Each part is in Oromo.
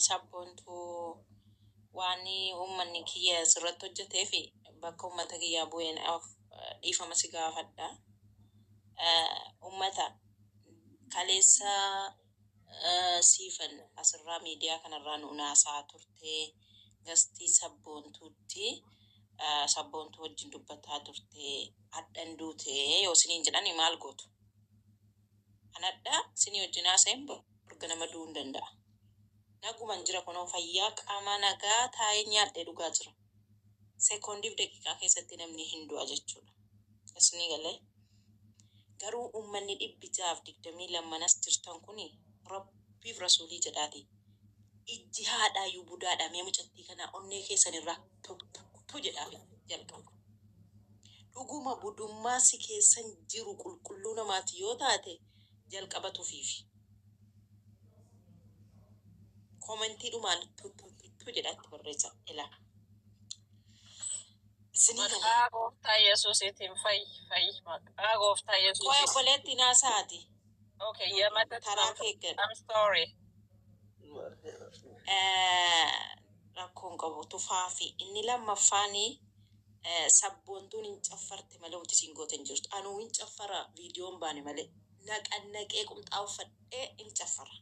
Sabboontuu, waan uummanni kiyya sirratti hojjeteef bakka uummata kiyyaa bu'een dhiifama si gaafadha. Uummata kaleessa Siifan asirraa miidiyaa kanarraa nu naasaa turte, gastii Sabboontuutti Sabboontuu wajjin dubbataa turte, hadhan duute yoo isiniin jedhani maal gootu? An hadha isinii wajjin haasa'een bor ganama du'uu hin danda'a. Naguman jira, kunoo fayyaa qaamaa nagaa taa'ee nyaadhee dhugaa jira. Sekoondiif daqiiqaa keessatti namni hin du'a jechuudha. Isinii galee? Garuu uummanni 622 as jirtan kuni Rabbiif Rasuulii jedhaati ijji haadhaayyuu budaadha, mee mucattii kanaa onnee keessan irraa tu tu jedhaafi jalqaba. Dhuguma budummaa si keessan jiru qulqulluu namaati yoo taate jalqaba tufiifi. Commentiidhumaan tu tu tu tu jedhaatti barreessa ilaa. Isinii galee? Maqaa Gooftaa Yesuusiitiin fayyi, fayyi, maqaa Gooftaa Qoy, Yesuusiitiin. obboleetti naasaati. Okay, yamata. Taraa kee gad. I'm sorry. Rakkoon qabu tufaafi. Inni lammaffaani, Sabboontuun hin caffarte malee wanti isiin goote hin jirtu. Anuu hin caffara, viidiyoon baane malee. Naqannaqee qumxaa uffadhee hin caffara.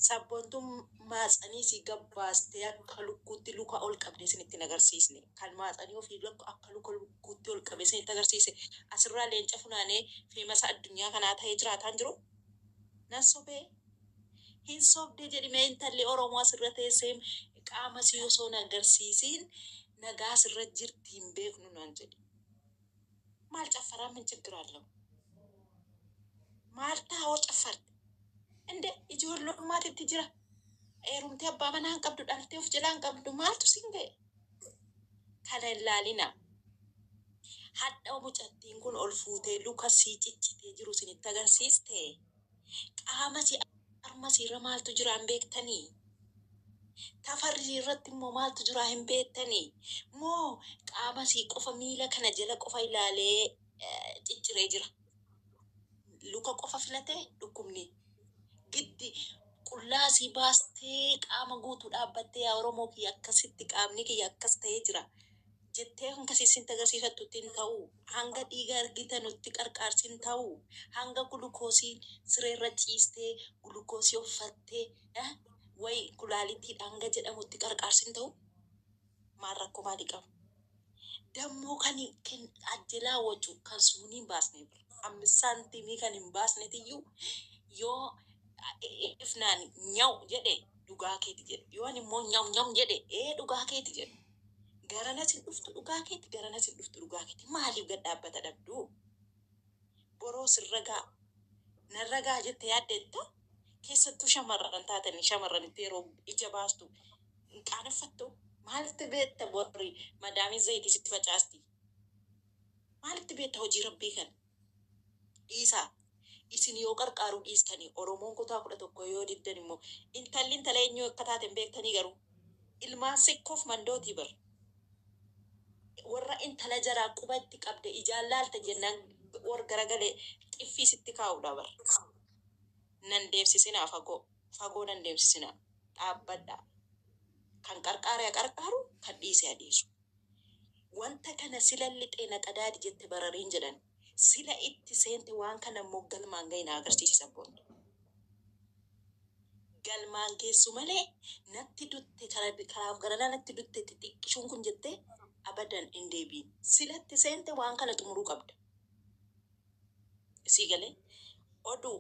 Sabboontuun maatsanii isii gad baastee akka lukkuutti luka ol qabdee isinitti hin agarsiisne. Kan maatsanii ofii akka luka lukkuutti ol qabee isinitti agarsiise asirraa leenca funaanee famous addunyaa kanaa ta'ee jiraataan jiru. Nan sobee? Hin sobde jedhi mee. Intalli Oromoo asirra teessee qaama isii osoo hin agarsiisiin nagaa asirra jirti hin beeknu naan jedhi. Maal caffaraa min ችግር አለው? Maal taa'oo caffarte? Inde ijoollummaatitti jira. Heerumtee abbaa manaa hin qabdu, dhaltee of jalaa hin qabdu, maaltu siin ga'e? Kana hin laalina. Hadha mucattiin kun ol fuutee luka sii ciccitee jiru isinitti agarsiiste, qaama si harma siirra maaltu jira hin beektanii? Tafarri irratti immoo maaltu jira hin beektanii? Moo qaama sii qofa, miila kana jala qofa ilaalee cicciree jira? Luka qofa filatee dhukkubni giddi qullaa sii baastee qaama guutuu dhaabbattee, "Yaa Oromoo kiyya, akkasitti qaamni kiyya akkas ta'ee jira" jettee hanga isin agarsiifattutti hin ta'u. Hanga dhiiga argitanutti qarqaarsi hin ta'u. Hanga gulukoosii sireerra ciistee gulukoosii uffattee wayi kulaalittiidha hanga jedhamutti qarqaarsi hin ta'u. Maal rakkoo maalii qaba? Dammoo kan ajjalaa wacu kan suunii hin baasne bira. 5 saantimii kan hin baasnetiyyuu yoo ifnaan nyaw jedhe dhugaa keeti jedhe. Yoo ani immoo nyaw nyaw jedhe, ee dhugaa keeti jedhe. Garanas hin dhuftu dhugaa keeti, garanas hin dhuftu dhugaa keeti. Maaliif gad dhaabbata dhabduu? Boroo sirra gaa. Narra gaa jettee yaaddeetta? Keessattuu shamarran taatanii shamarranitti yeroo ija baastu hin qaaneffattu? Maalitti beekta borri madaamii zayitii sitti facaasti? Maalitti beekta hojii Rabbii kana? Dhiisaa. Isin yoo qarqaaruu dhiistanii, Oromoon kutaa 11 yoo diddan immoo intalli intala eenyu akka taate hin beektanii garuu. Ilmaan Sikkoof Mandootii bar. Warra intala jaraa quba itti qabde ijaan laalte jennaan war garagalee xiffii sitti kaa'uudha bar. Nan deemsisinaa fagoo. Fagoo nan deemsisinaa. Dhaabbadhaa. Kan qarqaare haa qarqaaru, kan dhiise haa dhiisu. Wanta kana sila lixee na qadaadi jette barariin jedhan. Sila itti seente, waan kana immoo galmaan gahi na agarsiisi, Sabboontu. Galmaan geessu malee natti dutte, karaaf garanaa natti dutte xixiqqishuun kun jettee abadan hin deebiin. Silatti seente waan kana xumuruu qabda. Isii galee oduu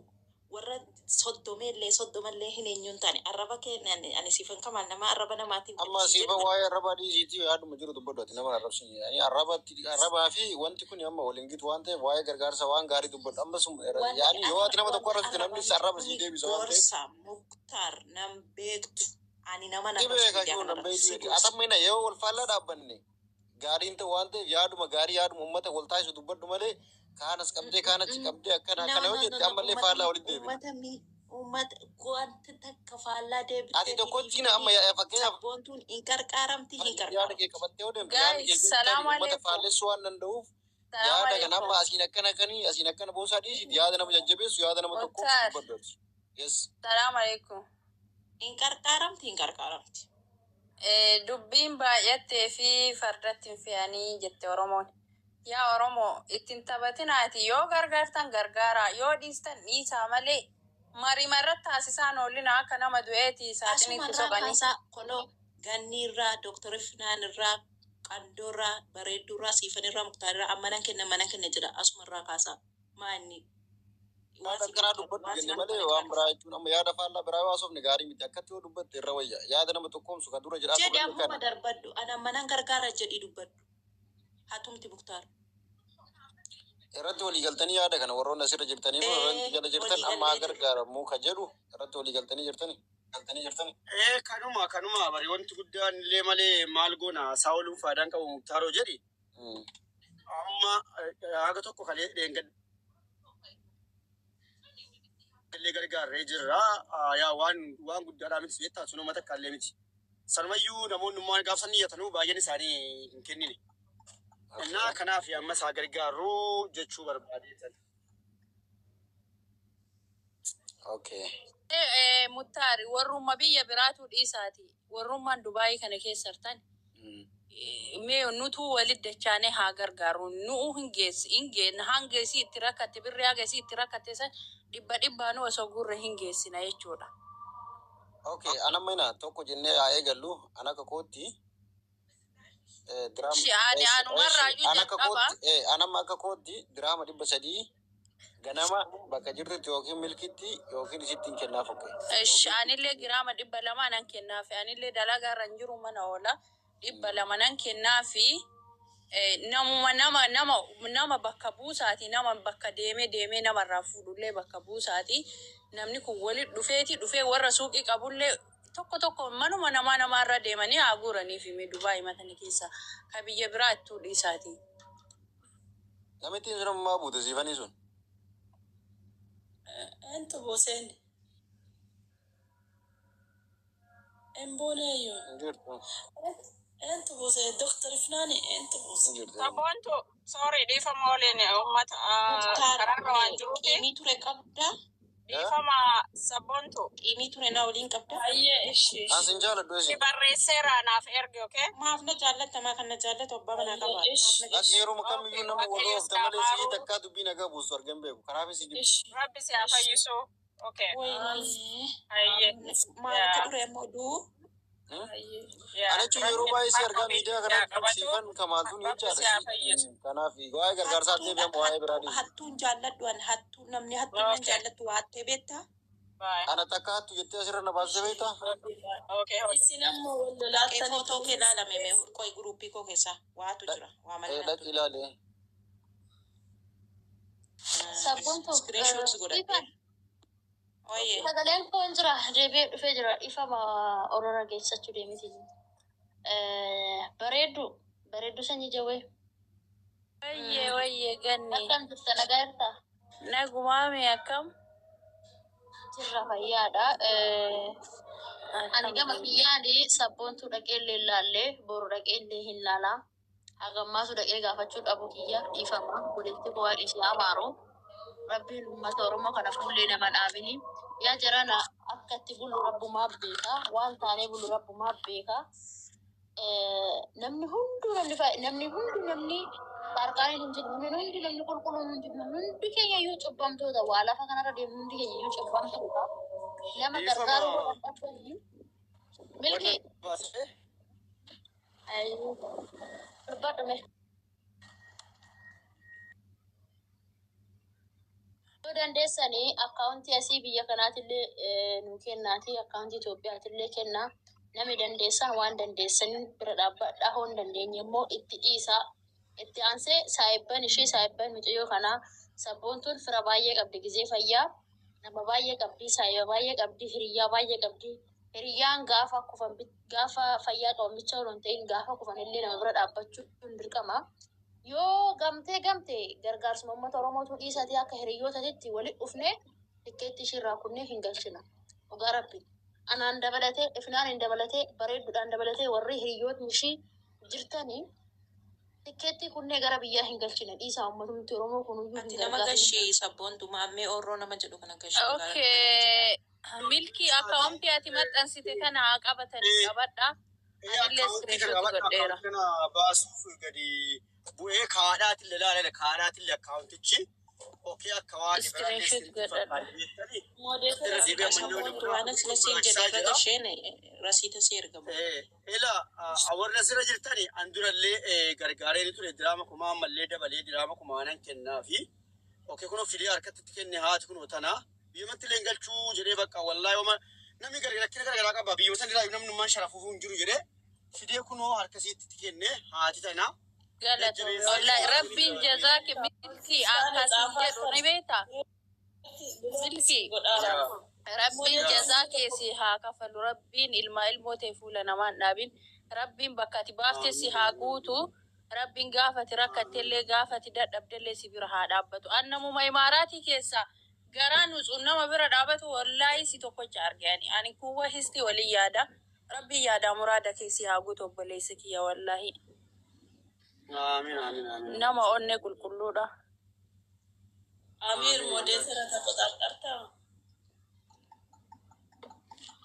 warra soddomeellee soddomallee hin eenyuun taane arraba keenya ani Siifan Kamaal nama arraba namaatiin Amma gadi Siifa jedhu. Waa'ee arrabaa dhiisiitii yaaduma jiru dubbadhu, ati nama arrabsin. Yani arrabatti arrabaa fi wanti kun amma waliin gitu waan ta'eef, waa'ee gargaarsa waan gaarii dubbadhu. Amma sun Wanti yaani yoo ati nama tokko wanti arrabsite arrabaa namni arraba sii kuni deebisa waan ta'eef. Gorsa Muktaar nan beektu, ani nama Ni arrabsu beeka miidiyaa jiru nan kanarratti beektu si jechuudha. gorsa. Atamma ina yoo wal faallaa dhaabbanne gaariin ta'u waan ta'eef, yaaduma gaarii, yaaduma uummata wal taasisu dubbadhu malee kaanas qabdee kaan achi qabdee akkana No, akkana yoo no, no, jette no. ammallee Uummata faallaa walitti deebina. Uummata mi uummata wanti takka faallaa Ati deebitee tokkotti amma fakkeenyaaf Sabboontuun hin qarqaaramti, hin yaada kee qarqaaramti. qabattee yoo deemte yaadni kee Guys, kun salaam uummata alaikum. faallessuu waan danda'uuf Salaam yaada kana amma alaikum. asiin akkana kanii asiin akkana boosaa dhiisiiti yaada nama jajjabeessu, yaada nama tokko Muktaar, dubbadhu ati. Yes. salaam alaikum. Hin qarqaaramti, hin qarqaaramti. Dubbiin baay'attee fi fardatti hin fe'anii jette Oromoon. Yaa Oromoo, ittiin taphatinaati. Yoo gargaartan gargaaraa, yoo dhiistan dhiisaa malee marima irratti taasisaan oolina akka nama du'eeti saaxinitti Asumarraa soqanii. kaasaa konoo ganniirraa, Dooktar Finaanirraa, Qandoorraa, Bareedduurraa, Siifanirraa, Muktaarraa amma nan kenna, mana kenna jedha, asumarraa kaasaa. Maanni waan Yaada si akkanaa gargaaru dubbadhu waan si jenne malee barbaade waan kana. Biraa jechuun amma yaada faallaa biraa yoo haasofne gaarii miti. Akkatti yoo dubbatte irra wayya. Yaada nama tokkoomsu kan dura jedhaa Jedhi turan ammuma kana. Darbadhu, ana manan gargaara jedhi dubbadhu. Hatumti Muktaar. Irratti walii galtanii yaada kana warroonni asirra jirtanii fi warroonni jala jirtan Walii amma haa gallee jirra. gargaaramuu ka jedhu irratti walii galtanii jirtanii. Galtanii jirtanii. Kanuma bari wanti guddaan illee malee maal goona isaa ooluun faayidaan qabu Muktaaroo jedhi. Amma haga tokko kalee dheengadda illee gargaarree jirra. Yaa waan guddaadhaa miti beektaa, sun uummata akka illee miti. Sanumayyuu namoonni ummaan gaafsan niyyatanuu baay'een isaanii hin kennine. Innaa kanaaf amma isaa gargaarruu jechuu barbaadeetan. Okay. Muttaari, warrumma biyya biraatu dhiisaati. Warrummaan Dubaayii kana keessa jirtan mee nutuu walit dachaanee haa gargaaru. Nu'u hin geessi hin geenna, hanga isii itti rakkatte, birri haga isii itti rakkatte san dhibba dhibbaanuu osoo gurre hin geessina jechuudha. Okay, anamma ina tokko jennee haa eegallu. An akka kootti diraama Ishi ani anumarraayyuu an akka jalqaba. kootti anamma akka kootti diraama 300 ganama bakka jirtutti yookiin milkitti yookiin isitti hin kennaaf, okay. Ishi anillee giraama 200 nan kennaafi, anillee dalagaa irra hin jiru, mana oola, 200 nan kennaafi. Namuma nama bakka buusaati, nama bakka deemee deemee namarraa fuudhullee bakka buusaati. Namni kun walit dhufeeti dhufee warra suuqii qabullee tokko tokko manuma namaa namaarra deemanii haa guuraniif hime Dubaay matani keessa ka biyya biraa ittuu dhiisaati. Namittiin sun ammaa buute siifanii sun. Entu buuseen? Hin buuneeyyu. Hin jirtu. Entu buuse? Doktor Ifnaani entu buuse? Hin jirtu. Sabboontu, sorry, dhiifama waliin uummata Muktaar karaarra waan jiruufi qiimii ture qabda. Dhiifama, sabboontu. Qiimii ture na waliin qabda. Ayyee, ishi An ishi. sin jaaladhu Si isin. barreesseera, naaf ergi, okay? Maaf na jaallattamaa kan na jaallatu abbaa manaa Ayyee, qaba. Maaf ishi na Lakki ishi. yeroo Okay, kamiyyuu nama wal Waaqayyo oofta si haa malee sii maaru. takkaa dubbii nagaa buustu argan beeku. Kanaaf si jibba. Ishi. Rabbi si haa Ishi. fayyisu. Okay. Wayinee. Ayyee. Maaltu Yaa. ture amma oduu? Ayyee. Yaa. Ana jechuun yeroo Rabbi baay'ee si harka argaa ofii miidiyaa yaa kanatti qabatu. siifan kamaaltuun Rabbi jechaadha. si haa fayyisu. Kanaaf waa'ee gargaarsaa Hattuudha, deebi'amu waa'ee biraa hattuu dhiisi. hattuun jaalladhu an, hattuu namni hattuu nan Okay. jaallattu waa hattee beektaa? Bye. Ana takka hattu jettee asirra na baasisee beektaa? Okay. Isin ammoo wal Dhaqee lolaattanii footoo kee ilaalame mee, qoy, guruppii koo keessaa waatu jira waa malee nan Dhaqi ture. ilaali. Sabboontu Screenshot godhadhee. Ifan Oye. sagaleen koon jira, deebi'ee dhufee jira, ifama orora geessachuu deemiti. Bareeddu, bareeddu sanyii jawwee. Wayyee, wayyee ganni. Akkam jirta, nagaa jirtaa? Nagumaame, akkam? Jirra, fayyaadha. Ani gama kiyyaani sabboontuu dhaqee illee ilaallee, boru dhaqee illee hin laalaa. Hagammaatu dhaqee gaafachuu dhabu kiyya dhiifama. Walitti bu'aa ishee amaaru. Rabbiin uummata Oromoo kana fuullee nama dhaabini. Yaa jarana, akka itti bulu rabbumaa beeka. Waan taanee bulu rabbumaa beeka. Namni hunduu, namni hunduu, namni qarqaariin hin jiru, namni hundi, namni qulqulluun hin jiru, namni hundi keenya iyyuu cubbamtoota. Waa lafa kanarra deemu hundi keenya iyyuu cubbamtoota. Nama Dhiifama gargaaruu dadhabanii milki wanna baasee dubbadhu mee. Yoo dandeessanii akkaawuntii asii biyya kanaatillee nu kennaati, akkaawuntii Itoophiyaatillee kennaa. Namni dandeessan waan dandeessaniin bira dhaabbadhaa, hoo hin dandeenye immoo itti dhiisaa. Itti aansee saayibban ishee, saayibban mucayyoo kanaa, sabboontuun fira baay'ee qabdi, gizee fayyaa nama baay'ee qabdi, saayiba baay'ee qabdi, hiriyyaa baay'ee qabdi. Hiriyyaan gaafa kufan gaafa fayyaa qaban bicha osoo hin ta'in gaafa kufan illee nama bira dhaabbachuun dirqama. Yoo gamtee gamte gargaarsuma uummata Oromootu dhiisatee akka hiriyyootaatti walitti dhufnee tikkeetti ishiirraa kunnee hin galchina. Dhugaa rabbi. Anaan dabalatee, ifnaan hin dabalatee, bareedduudhaan dabalatee, warri hiriyyootni ishii jirtanii tikkeetti kunnee gara biyyaa hin galchina. Dhiisaa, uummatumti Oromoo kunuyyuu Ati hin nama gargaaru. gashii, sabboontu maammee orroo nama jedhu kana gashii. Okay. Milkii akkaawuntii ati maxxansite kana haa qabatanii qabadha. Anillee Akkaawuntii kana screenshot qabadha. godheera. Akkaawuntii kana baasuuf gadi bu'ee kaadhaatillee ilaaleera. Kaadhaatillee akkaawuntichi. Okay, akka waan biraallee Screenshot isinitti godhadha. fakkaate beektanii. Moodeetara Irra deebi'ee ammallee Samoon waliin waan asila siin jedhe barbaachisaa irra jira. gasheen rasiita si ergamu. Ila warra sirra jirtani an durallee gargaaree ni ture diraama kumaa ammallee dabalee diraama kumaa nan kennaafi. Okay, kunoo fidee harkatti itti kenne haati kunoo tana. Biyyumatti illee hin galchuu jedhee bakka wallaahi yooma namni rakkina garagaraa qaba biyyuma san irraa namni nummaan sharafuuf hin jiru jedhee fidee kunoo harkasiitti itti kenne haati tana. Galatoom. Jajjabeessaa Wallahi jechuudha. rabbiin jazaa kee milkii akkasiin jedhu ni beektaa? Milkii godhaa. Rabbiin Yaa. jazaa kee si haa kafalu. Rabbiin ilmaa ilmoo ta'e fuula namaan dhaabin. Rabbiin bakka ati baafte si haa guutu. Rabbiin gaafati rakkattellee gaafati dadhabdellee si bira haa dhaabbatu. An namuma imaaraatii keessa garaa nutsuun nama bira dhaabatu wallaahi si tokkocha arge ani. Ani kuwwa histi waliin yaada. Rabbiin yaada muraada kee si haa guutu obboleessa kiyya wallaahi. Amiin amiin amiin. Nama onnee qulqulluudha. Amiir moodeetara taqoxaxartaa.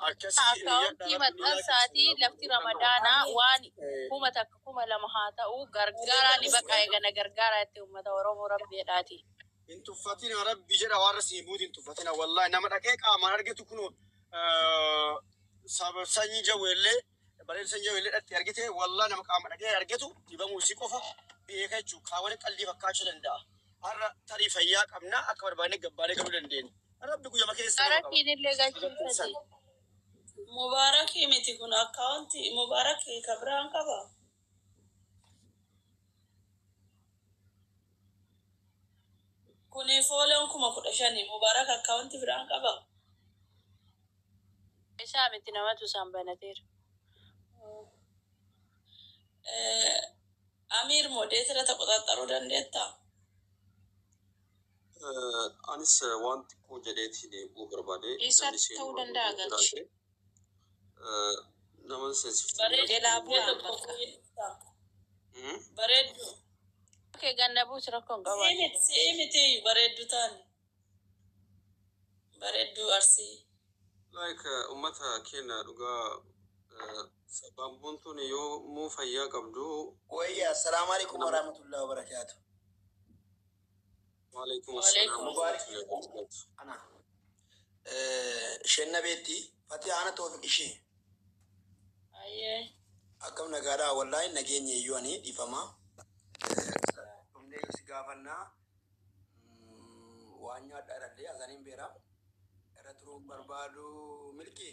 Akkasii Akkaawuntii niyyadha rabbi niyyaa maxxansaatii keessan lafti ramadaanaa Amiir waan 1000 2000 haa ta'u gargaaraa ni baqa eegana gargaaraa itti uummata Oromoo rabbiidhaati. Hin tuffatina rabbi jedha warra siin buuti hin tuffatina wallahi nama dhaqee qaamaan argetu kun saba sanyii jawweellee bareedu sanyii jawweellee dhatti argite wallahi nama qaama dhaqee argetu dhibamuu isii qofa beeka jechuudha kaawwan qalbii fakkaachuu danda'a. Har'a tarii fayyaa qabna akka barbaanne gabbaanee galuu dandeenya. Rabbi guyyama keessa nama qaba. Qarakkiin illee galchuun sadii. Mubaarakii miti kun akkaawuntii mubaarakii ka biraan qaba. Kuni fooloon 15,000 mubaarak akkaawuntii biraan qaba. Isaa miti namatu isaan banateera. Amiir moodeetara taqoxaxaruu dandeettaa? Anis waan xiqqoo jedheetiin eeguu barbaade namni Eessaatti seenuu ta'uu barbaadu danda'a galchi. jiraate nama seensiftuu Bareedduu Jalaa biyya bu'aa tokko bakka. fuudhita. Bareedduu. Okay, ganna buusi rakkoon Sii qabaatu. miti sii miti bareedduu taani. Bareedduu arsii. Like ummata keenya dhugaa sababbuun tun yoo muu fayyaa qabdu Wayya, assalamu alaikum nama warahmatullahi wabarakatuh. waalaikum assalaam Waalaikum Mubarak warahmatullahi wabarakatuh. ana. Isheen beetti Fatih ana Toofiq ishee. Ayyee. Akkam nagaadhaa wallaahi nageenya iyyuu ani dhiifama. Dhumnee si gaafannaa waan nyaadhaa irrallee azaniin beera. Irra turuu barbaadu milki.